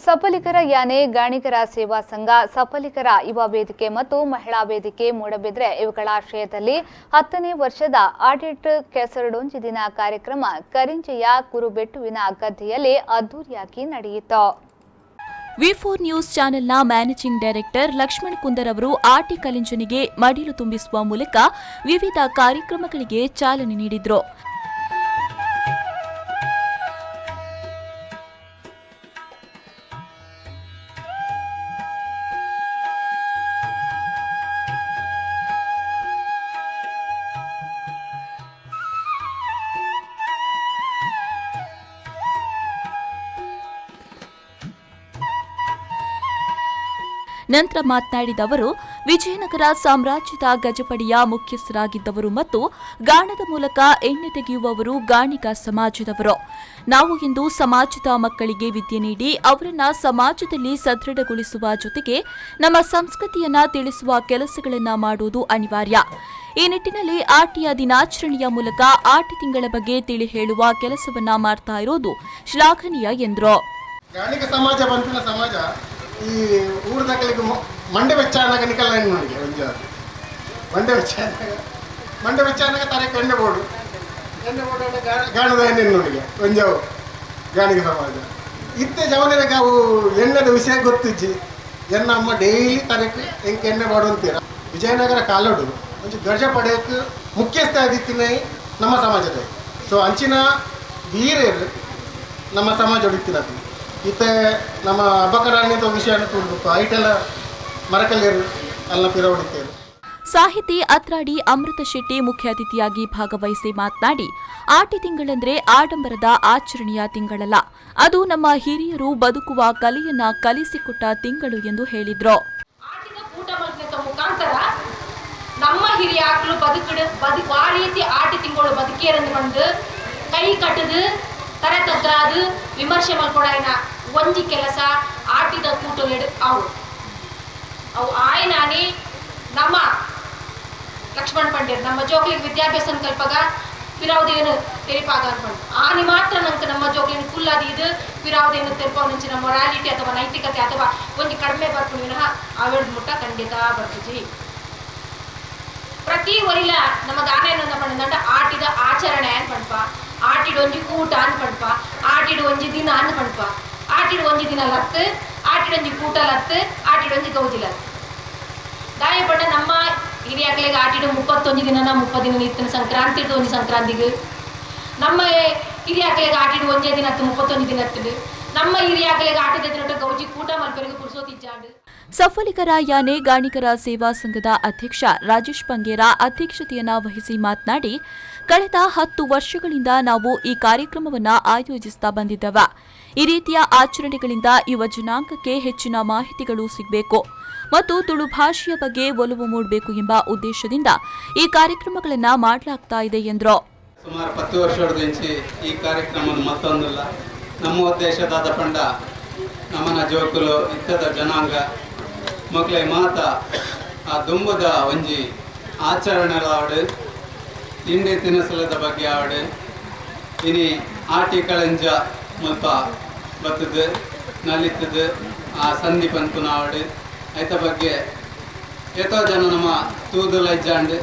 ಸಫಲಿಕರ ಯಾನೆ ಗಾಣಿಗರ ಸೇವಾ ಸಂಘ, ಸಫಲಿಕರ ಯುವ ವೇದಿಕೆ ಮತ್ತು ಮಹಿಳಾ ವೇದಿಕೆ ಮೂಡಬಿದ್ರೆ ಇವುಗಳ ಆಶ್ರಯದಲ್ಲಿ 10ನೇ ವರ್ಷದ ಆಡಿಟ್ ಕೆಸರಡೊಂಜಿ ದಿನ ಕಾರ್ಯಕ್ರಮ ಕರಿಂಜೆಯ ಕುರುಬೆಟ್ಟುವಿನ ಗದ್ದೆಯಲ್ಲಿ ಅದ್ದೂರಿಯಾಗಿ ನಡೆಯಿತು. ವಿ4 ನ್ಯೂಸ್ ಚಾನೆಲ್ನ ಮ್ಯಾನೇಜಿಂಗ್ ಡೈರೆಕ್ಟರ್ ಲಕ್ಷ್ಮಣ್ ಕುಂದರ್ ಅವರು ಆಟಿ ಕಲಿಂಜನಿಗೆ ಮಡಿಲು ತುಂಬಿಸುವ ಮೂಲಕ ವಿವಿಧ ಕಾರ್ಯಕ್ರಮಗಳಿಗೆ ಚಾಲನೆ ನೀಡಿದರು. ನಂತರ ಮಾತನಾಡಿದ ಅವರು, ವಿಜಯನಗರ ಸಾಮ್ರಾಜ್ಯದ ಗಜಪಡೆಯ ಮುಖ್ಯಸ್ಥರಾಗಿದ್ದವರು ಮತ್ತು ಗಾಣದ ಮೂಲಕ ಎಣ್ಣೆ ತೆಗೆಯುವವರು ಗಾಣಿಗ ಸಮಾಜದವರು. ನಾವು ಇಂದು ಸಮಾಜದ ಮಕ್ಕಳಿಗೆ ವಿದ್ಯೆ ನೀಡಿ ಅವರನ್ನ ಸಮಾಜದಲ್ಲಿ ಸದೃಢಗೊಳಿಸುವ ಜೊತೆಗೆ ನಮ್ಮ ಸಂಸ್ಕೃತಿಯನ್ನ ತಿಳಿಸುವ ಕೆಲಸಗಳನ್ನು ಮಾಡುವುದು ಅನಿವಾರ್ಯ. ಈ ನಿಟ್ಟಿನಲ್ಲಿ ಆಟಿಯ ದಿನಾಚರಣೆಯ ಮೂಲಕ ಆಟಿ ತಿಂಗಳ ಬಗ್ಗೆ ತಿಳಿ ಹೇಳುವ ಕೆಲಸವನ್ನ ಮಾಡ್ತಾ ಇರೋದು ಶ್ಲಾಘನೀಯ ಎಂದರು. ಗಾಣಿಗ ಸಮಾಜ ಬಂತಿನ ಸಮಾಜ ಈ ಊರದಕಲಿಗೆ ಮಂಡೆ ಬೆಚ್ಚಾನಾಗ ನಿಕಲ್ಲ ನೋಡಿ ಒಂಜ ಮಂಡೆ ಬೆಚ್ಚಾನಾಗ ಮಂಡೆ ಬೆಚ್ಚಾನಾಗ ತರಕ್ಕೆ ಎಣ್ಣೆ ಬೋಡು ಎಣ್ಣೆ ಬೋಡು ಗಾಣದ ಎಣ್ಣೆ ನೋಡಿಗೆ ಒಂಜಾವು ಗಾಣಿಗ ಸಮಾಜ ಇತ್ತೆ ಜವನಿಗೆ ಅವು ಎಣ್ಣೆದ ವಿಷಯ ಗೊತ್ತಿಜ್ಜಿ. ಎನ್ನ ಅಮ್ಮ ಡೈಲಿ ತರಕ್ಕೆ ಎಂಕ್ ಎಣ್ಣೆ ಬೋಡು ಅಂತೀರ. ವಿಜಯನಗರ ಕಾಲೋಡು ಒಂಜಿ ಗಜ ಪಡೆಯಕ್ಕೆ ಮುಖ್ಯಸ್ಥ ಆದಿತ್ತಿನ ನಮ್ಮ ಸಮಾಜದ. ಸೊ ಅಂಚಿನ ವೀರರು ನಮ್ಮ ಸಮಾಜ ಹೊಡಿತಿನ ಇತ್ತೆ ನಮ್ಮ ಅಬ್ಬಕರಾಣಿತ ವಿಷಯ ತೂರ್ಬೇಕು ಐಟೆಲ್ಲ ಮರಕಲ್ಲೇರು ಅಲ್ಲ ಪಿರ ಹೊಡಿತೇವೆ. ಸಾಹಿತಿ ಅತ್ರಾಡಿ ಅಮೃತ ಶೆಟ್ಟಿ ಮುಖ್ಯ ಅತಿಥಿಯಾಗಿ ಭಾಗವಹಿಸಿ ಮಾತನಾಡಿ, ಆಟಿ ತಿಂಗಳಂದ್ರೆ ಆಡಂಬರದ ಆಚರಣೆಯ ತಿಂಗಳಲ್ಲ, ಅದು ನಮ್ಮ ಹಿರಿಯರು ಬದುಕುವ ಕಲೆಯನ್ನ ಕಲಿಸಿಕೊಟ್ಟ ತಿಂಗಳು ಎಂದು ಹೇಳಿದ್ರು. ಮುಖಾಂತರ ನಮ್ಮ ಹಿರಿಯಾಕ್ಲು ಬದುಕಡು ಬದುಕು ಆ ರೀತಿ ಆಟಿ ತಿಂಗಳು ಬದುಕೇರಂದು ಬಂದು ಕೈ ಕಟ್ಟದು ತರೆ ತಗ್ಗಾದು ವಿಮರ್ಶೆ ಮಲ್ಕೊಡಾಯಿನ ಒಂಜಿ ಕೆಲಸ ಆಟಿದ ಕೂಟಲೆಡು ಅವು ಅವು ಆಯ್ನಾನಿ ನಮ್ಮ ಲಕ್ಷ್ಮಣ್ ಪಂಡ್ಯರ್ ನಮ್ಮ ಜೋಕ್ಲಿಗೆ ವಿದ್ಯಾಭ್ಯಾಸ ಕಲ್ಪಗ ಪಿರಾವ್ದೇನು ತೆರಿಪಾಗ ಅನ್ಕೊಂಡು ಆನಿ ಮಾತ್ರ ನಂಗೆ ನಮ್ಮ ಜೋಕ್ಲಿನ ಕುಲ್ಲಾದಿ ಇದು ಪಿರಾವ್ದೇನು ತೆರಪಾವನಂಚಿನ ಮೊರಾಲಿಟಿ ಅಥವಾ ನೈತಿಕತೆ ಅಥವಾ ಒಂಜಿ ಕಡಿಮೆ ಬರ್ಕೊಂಡು ವಿನಃ ಅವೆರಡು ಮುಟ್ಟ ಖಂಡಿತ ಬರ್ತಿಜಿ. ಪ್ರತಿ ಒರಿಲ ನಮ್ಮ ದಾನ ಪಂಡ ಆಟಿದ ಆಚರಣೆ ಅನ್ಪಂಪ, ಆಟಿಡು ಒಂಜಿ ಕೂಟ ಅನ್ಪಂಪ, ಆಟಿಡು ಒಂಜಿ ದಿನ ಅನ್ಪಂಪ, ಆಟಿಡು ಒಂಜಿ ದಿನ ಲತ್ತು, ಆಟಿಡೊಂಜಿ ಕೂಟ ಲತ್ತು, ಆಟಿಡೊಂಜಿ ಗೌಜಿ ಲತ್ತು. ದಾಯ ಪಂಡ ನಮ್ಮ ಹಿರಿಯಾಕ್ಲೆಗ್ ಆಟಿಡು 31 ದಿನ 30 ದಿನ ಇತ್ತಿನ ಸಂಕ್ರಾಂತಿ ಒಂಜಿ ಸಂಕ್ರಾಂತಿಗೆ ನಮ್ಮ ಹಿರಿಯಾಕ್ಲೆಗ್ ಆಟಿಡು ಒಂಜೇ ದಿನ 31 ದಿನ ಹತ್ತದು ನಮ್ಮ ಹಿರಿಯಾಕ್ಲೆಗ್ ಆಟಿದ ದಿನ ಗೌಜಿ ಕೂಟ ಮಲ್ಪರಿಗೆ ಪುರ್ಸೋತಿಜ್ಜಾಂಡು. ಸಫಲಿಕರ ಯಾನೆ ಗಾಣಿಗರ ಸೇವಾ ಸಂಘದ ಅಧ್ಯಕ್ಷ ರಾಜೇಶ್ ಬಂಗೇರ ಅಧ್ಯಕ್ಷತೆಯನ್ನ ವಹಿಸಿ ಮಾತನಾಡಿ, ಕಳೆದ 10 ವರ್ಷಗಳಿಂದ ನಾವು ಈ ಕಾರ್ಯಕ್ರಮವನ್ನು ಆಯೋಜಿಸುತ್ತಾ ಬಂದಿದ್ದೇವೆ. ಈ ರೀತಿಯ ಆಚರಣೆಗಳಿಂದ ಯುವ ಜನಾಂಗಕ್ಕೆ ಹೆಚ್ಚಿನ ಮಾಹಿತಿಗಳು ಸಿಗಬೇಕು ಮತ್ತು ತುಳು ಭಾಷೆಯ ಬಗ್ಗೆ ಒಲವು ಮೂಡಬೇಕು ಎಂಬ ಉದ್ದೇಶದಿಂದ ಈ ಕಾರ್ಯಕ್ರಮಗಳನ್ನು ಮಾಡಲಾಗ್ತಾ ಇದೆ ಎಂದರು. ಸುಮಾರು 10 ವರ್ಷದಿಂದ ಈ ಕಾರ್ಯಕ್ರಮ ಮತ್ತೊಂದಲ್ಲ, ನಮ್ಮ ಉದ್ದೇಶದಾದ ಪಂಡ ನಮ್ಮನ ಜೋಕುಲು ಇತ್ತದ ಜನಾಂಗ ಮಕ್ಕಳ ಮಾತ ಆ ದುಂಬದ ಒಂಜಿ ಆಚರಣೆಲಾವಡು, ತಿಂಡಿ ತಿನಿಸಲದ ಬಗ್ಗೆ ಆವಡು, ಇನಿ ಆಟಿ ಕಳಂಜ ಮುಲ್ಪ ಬತ್ತದು ನಲಿತದು ಆ ಸಂಧಿ ಪನ್ಪುನ ಆವಡು, ಐತ ಬಗ್ಗೆ ಏತೋ ಜನ ನಮ್ಮ ತೂದುಲ ಇಜ್ಜಾಂಡು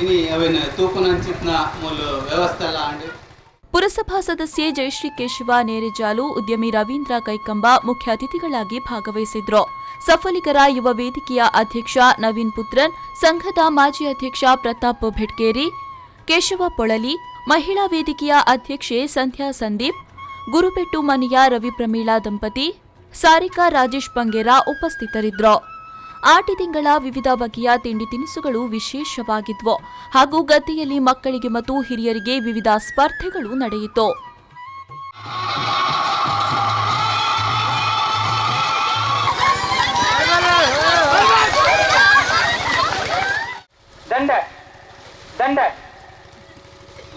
ಇನಿ ಅವಿನ ತೂಪುನಂಚಿತ್ನ ಮೂಲ ವ್ಯವಸ್ಥೆ ಎಲ್ಲ ಆಂಡು. ಪುರಸಭಾ ಸದಸ್ಯೆ ಜಯಶ್ರೀ ಕೇಶವ ನೇರೆಜಾಲು, ಉದ್ಯಮಿ ರವೀಂದ್ರ ಕೈಕಂಬ ಮುಖ್ಯ ಅತಿಥಿಗಳಾಗಿ ಭಾಗವಹಿಸಿದ್ರು. ಸಫಲಿಗರ ಯುವ ವೇದಿಕೆಯ ಅಧ್ಯಕ್ಷ ನವೀನ್ ಪುತ್ರನ್, ಸಂಘದ ಮಾಜಿ ಅಧ್ಯಕ್ಷ ಪ್ರತಾಪ್ ಭೆಟ್ಕೇರಿ, ಕೇಶವ ಪೊಳಲಿ, ಮಹಿಳಾ ವೇದಿಕೆಯ ಅಧ್ಯಕ್ಷೆ ಸಂಧ್ಯಾ ಸಂದೀಪ್, ಗುರುಬೆಟ್ಟು ಮನೆಯ ರವಿ ಪ್ರಮೀಳಾ ದಂಪತಿ, ಸಾರಿಕಾ ರಾಜೇಶ್ ಬಂಗೇರ ಉಪಸ್ಥಿತರಿದ್ದರು. ಆಟಿ ತಿಂಗಳ ವಿವಿಧ ಬಗೆಯ ತಿಂಡಿ ತಿನಿಸುಗಳು ವಿಶೇಷವಾಗಿದ್ವು ಹಾಗೂ ಗದ್ದೆಯಲ್ಲಿ ಮಕ್ಕಳಿಗೆ ಮತ್ತು ಹಿರಿಯರಿಗೆ ವಿವಿಧ ಸ್ಪರ್ಧೆಗಳು ನಡೆಯಿತು. ದಂಡ ದಂಡ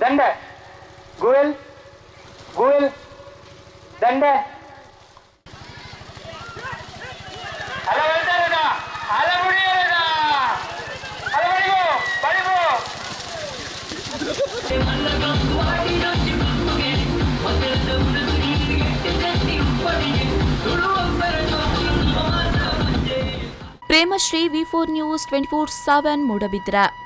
ದಂಡ ಗುವೆಲ್ ಗುವೆಲ್ ದಂಡ Premashree, V4 news 24/7, Moodbidri.